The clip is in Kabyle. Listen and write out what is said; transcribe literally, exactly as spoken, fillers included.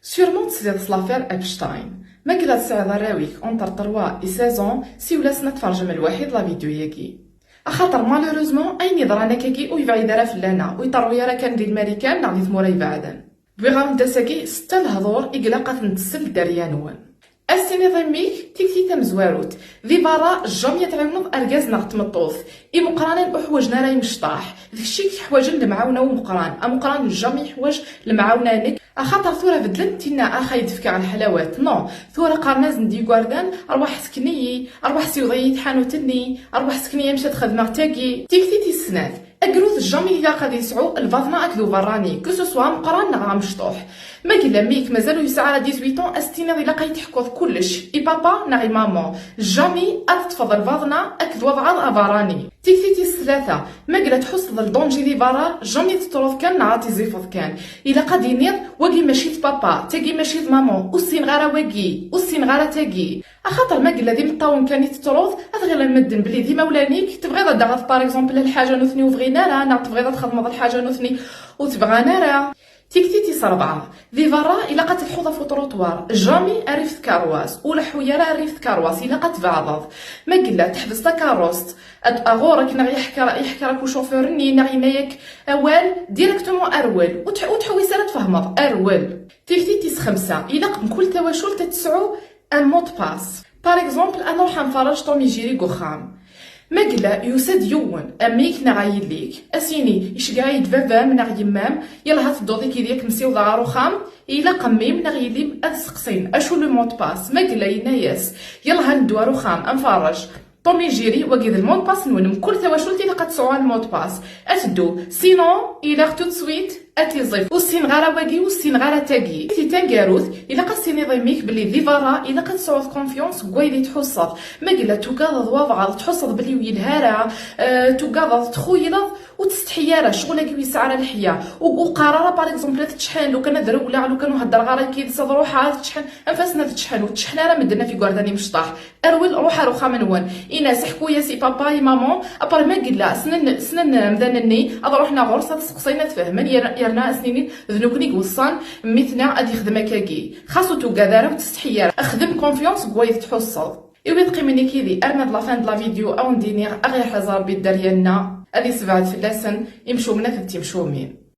Sûrement tesliḍ s l'affaire Epstein. Ma yella tesɛiḍ arraw-ik entre trois et seize ans, siwel-asen ad tferjem lwaḥid la vidéo-agi. Axaṭer malheureusement ayen yeḍran akkagi ur yebɛid ara fell-aneɣ, ur yeṭerwi ara kan di Lmarikan neɣ di tmura ibeɛden. Wwiɣ-awen-d ass-agi setta lehdur i ilaq ad ten-tessel dderya-nwen. Ad s-tiniḍ i mmi-k tikti tamezwarut: di berra jamais ad tɛiwneḍ argaz neɣ tmeṭṭut. Imeqqranen ur ḥwajen ara imecṭaḥ. D kečč i yeḥwajen lemɛawna umeqqran. Ameqqran jamais yeḥwaj lemɛawna-nnek. Axaṭer tura beddlen tinna: ax ay d-fkeɣ lḥelawat. Non, tura qqaren-asen-d yigerdan: arwaḥ sken-iyi, arwaḥ siweḍ-iyi tḥanut-nni, arwaḥ sken-iyi amek ad xedmeɣ tagi. Tikti tis snat: agrud jamais ilaq ad yesɛu lbaḍna akked uberrani, que ce soit ameqqran neɣ amecṭuḥ. Ma yella mmi-k mazal ur yesɛi ara dix-huit ans, ad s-tiniḍ ilaq ad yi-d-teḥkuḍ kullec, i papa neɣ i maman. Jamais ad teṭṭfeḍ lbaḍna akked wabɛaḍ aberrani. Tikti tis tlata: ma yella tḥusseḍ ldanji di berra, jamais tettruḍ kan neɣ ad tiẓẓifeḍ kan. Ilaq ad d-tiniḍ: wagi mačči d papa, tagi mačči d maman, ur ssineɣ ara wagi, ur ssineɣ ara tagi. Axaṭer ma yella d imeṭṭawen kan i tettruḍ, ad ɣilen medden belli d imawlan-ik, tebɣiḍ ad d-taɣeḍ par exemple lḥaǧa nutni ur bɣin ara, neɣ tebɣiḍ ad txedmeḍ lḥaǧa nutni ur tt-bɣan ara. Tikti tis rebɛa: di berra ilaq ad telḥuḍ ɣef uṭruṭwar, jamais arriv tkarwas, ur leḥḥu ara arriv tkarwas, ilaq ad tbeɛdeḍ. Ma yella teḥbes takarrust, ad ɣur-k neɣ yeḥker, yeḥker-ak ucufur-nni neɣ yenna-yak awal, directement rwel, ur tḥ-, ur tḥewwis ara tfehmeḍ, rwel. Tikti tis xemsa: ilaq mkul tawacult ad tesɛu un mot de passe. Par exemple, ad nruḥ ad nferrej Tom et Jerry deg uxxam. Ma yella yusa-d yiwen, a mmi-k neɣ a yelli-k, a s-yini: iceggeɛ-iyi-d baba-m neɣ yemma-m, yelha tedduḍ-ik yid-i ad kem-ssiwḍeɣ ɣer uxxam. Ilaq mmi-m neɣ yelli-m ad seqsin acu le mot de passe. Ma yella yenna-yas: yelha neddu ɣer uxxam ad nferrej Tom et Jerry, wagi d le mot de passe-nwen. Mkul tawacult ilaq ad tesɛu un mot de passe ad teddu. Sinon, ilaq tout de suite ad tiẓẓif: ur ssineɣ ara wagi, ur ssineɣ ara tagi. Tikti taneggarut: ilaq ad s-tiniḍ i mmi-k belli di berra ilaq ad tesɛuḍ confiance deg wayen i tḥusseḍ. Ma yella tugadeḍ wabɛaḍ, tḥusseḍ belli ur yelha ara, eh, tugadeḍ, txuyleḍ, ur testḥi ara, ccɣel-agi ur yesɛi ara leḥya. Ur, ur qqar ara par exemple ad teččḥen, lukan ad rewleɣ, lukan ur heddreɣ ara yid-s ad ruḥeɣ ad teččḥen. Anef-asen ad ččḥen, ur tteččḥen ara medden ɣef igerdan imecṭaḥ. Rwel, ruḥ ar uxxam-nwen. Ini-as, ḥku-yas i papa, i maman, après ma yella ssnen, ssnen mdan-nni, ad ruḥen ɣur-s, ad seqsayen, ad fehmen, yer-, yerna ad s-ninin d nekkni i iweṣṣan mmi-tneɣ ad yexdem akkagi. Xas ur tugad ara, ur testḥi ara. Xdem confiance deg wayen tḥusseḍ. I wid qqimen yid-i arma d la fin de la vidéo, ad wen-d-iniɣ, ad ɣ-iḥrez Rebbi dderya-nneɣ, ad isebɛed fell-asen imcumen akked timcumin.